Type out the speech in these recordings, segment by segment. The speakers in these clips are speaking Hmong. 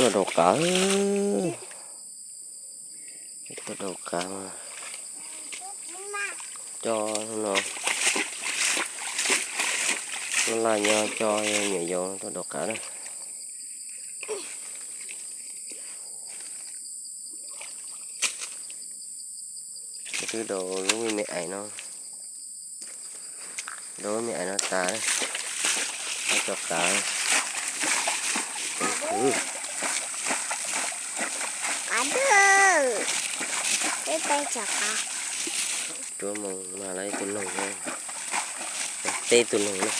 Tuaj daus qav, tuaj daus qav mas coj no, laj laj nyob coj nyuam yaus tuaj daus qav na. Twb daus lub me ais no, daus lub me ais no tas, coj qav. Rua moos mas lawv ib tug noog, peb tug noog na.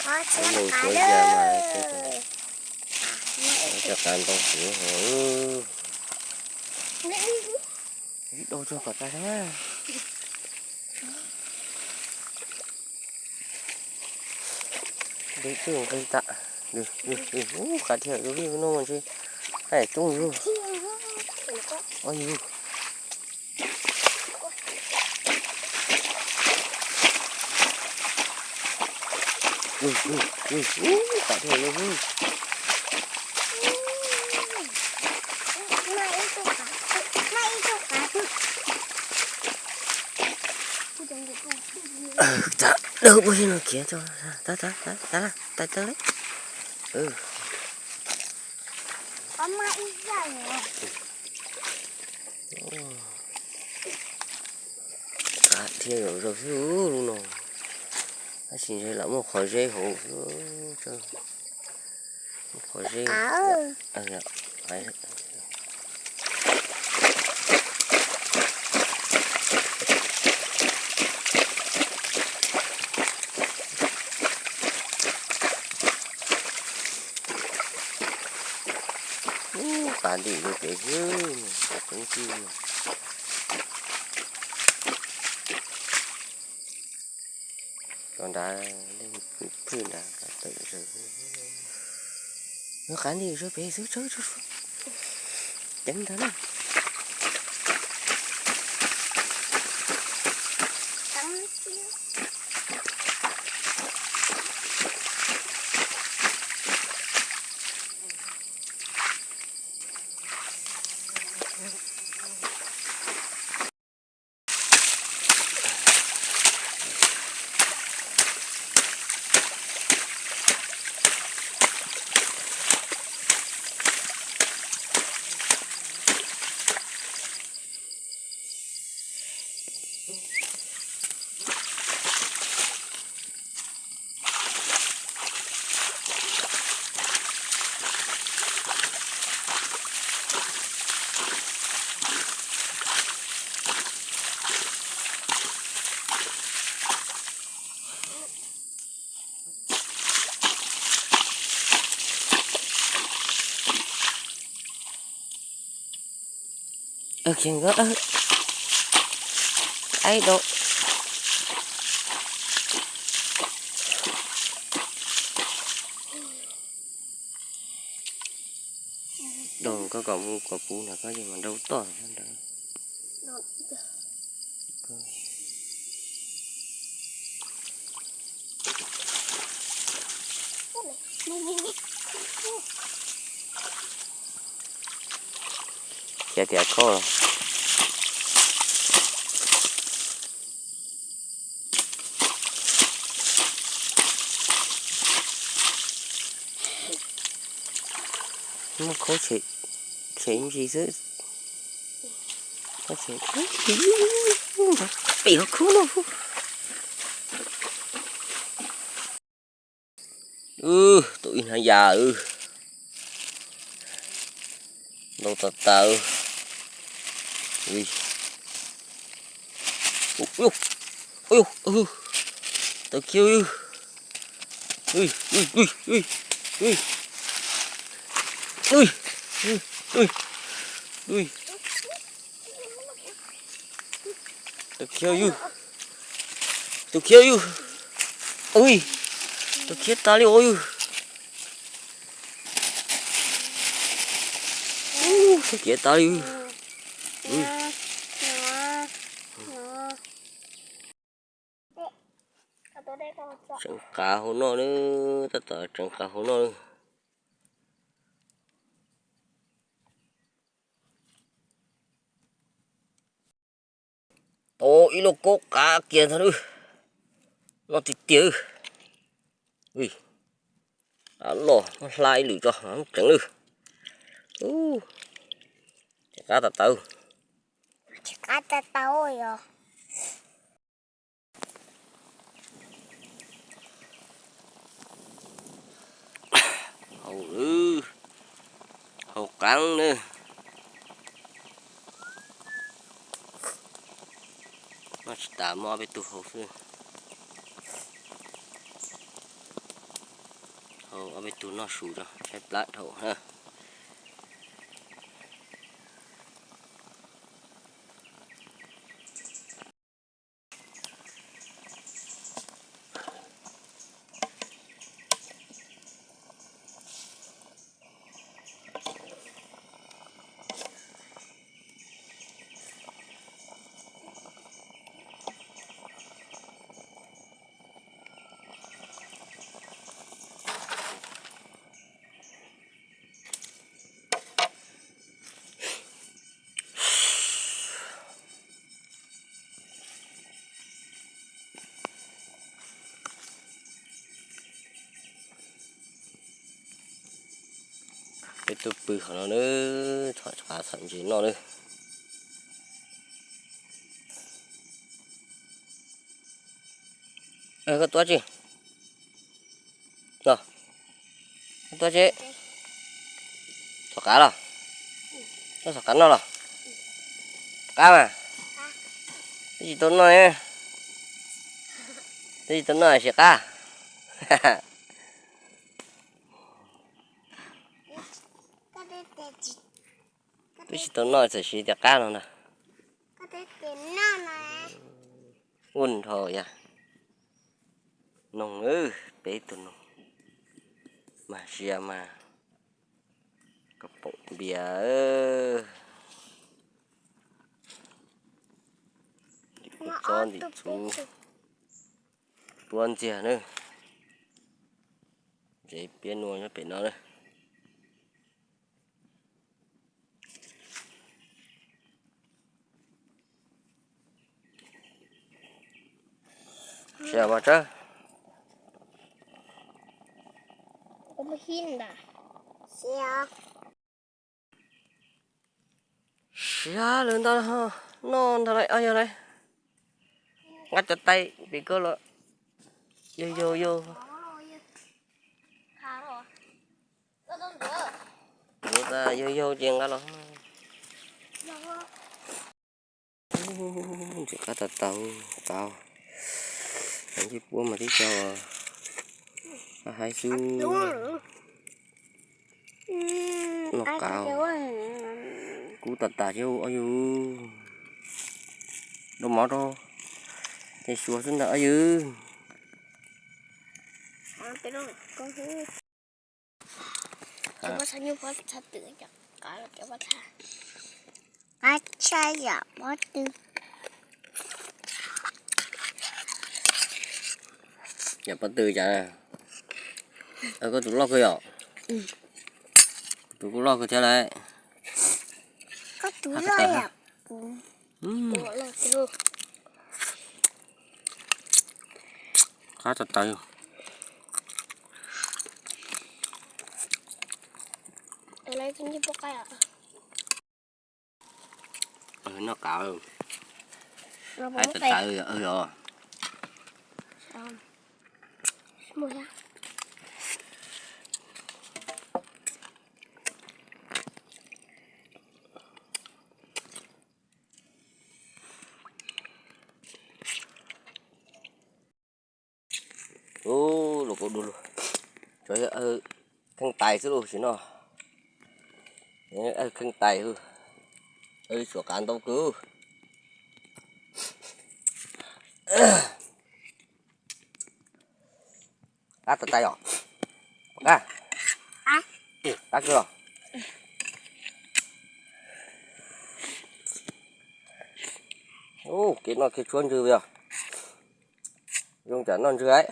Rua moos rua yas mas peb tug noog. Cov qav ntoo kuv ho, ib daus tsuag kom tas sab. Nqis twb nqis tas. Ub, qav thiab tus vij no mas ntshe haj yam coob yug. Ub, yug. Ub, qav thiab yug. Dawb puas tsis no khiav tso, tas tas tas tas tas tas lawm. Qav thiab zaum zaug xwb lub no, tab sis ntshe lam muaj qhov zeb hauv xwb, muaj qhov zeb. Ub, qav ntim rau pem xwb, qav coob tij. Cov nrad, phwj nrad qav tawm zaws. Qav ntim rau pem xwb, ceev ntag na. Khiav nkawd, aib dau. Dau koj kom mus kom puv nram koj ces mas dau toj ntawd. Khiav tias koj los. Muaj khaub tshem ntsis xwb. Pem hauv khub no. Wb tus ib hnab yas wb, ntau tas tas. Tau khiav yus. Tau khiav yus. Tau khiav yus. Ui, tau khiav tas li os yus. Tau khiav tas li. Tseem qav hauv no na, tab tom tseem qav hauv no na. Tau ib lub kaub qav kiag ntag lawm. Noj tiag tiag. Ui, qav loj, muab hla ib lwm tso, tseev lawm. Ub, qab tas tau. Qab tas tau yog. Hau, hau qab na. Noj tsis tas, muab ob peb tug hau xwb. Hau ob peb tug noj su tso saib plab dhau na. Peb tuaj pw qhov no na, thov qav txhom ntses noj na. Koj tuaj tsi? Koj tuaj tsi? Txhom qav los? Koj txhom qav noj los? Qab mas. Twb tsis tau noj, twb tsis tau noj siv qab. Twb tsis tau noj txawm siv tias qab no ntag. Ua nrho yog noog, peb tug noog mas sia mas kom pom npias. Ntim tsob ntim txhuv, tuab ntxiag na. Ntses piab nua nyob pem no na. Siab mas tsawg. Siab lawm ntag, noj ntag lauj, yog lauj. Nqa cov tais pem koj los. Yaug yaug yaug. Yaug yaug ces nqa los. Ntses qab tas tau, tau. Ntses puab mas tib co qab haib xwb. Noj qab kub tas tas thiab ob yug. Dua mov rau, ces suav xwb ntag ob yug. Qab tshaj yam pob tw. Yam pob tw cas? Koj tus loj kawg yom? Tus kuj loj kawg thiab lauj. Qab tas tas. Noj qab, qab tas tas os. Ub, luag kuj du lug, tsuas yog kheej tais xwb lug sim no. Kheej tais, suav qav ntau kawg. Qab tas tas yom? Qab, qab kawg los? Ub, kev noj kiag tshuab ntswg yog zoo tsam noj ntswg lauj.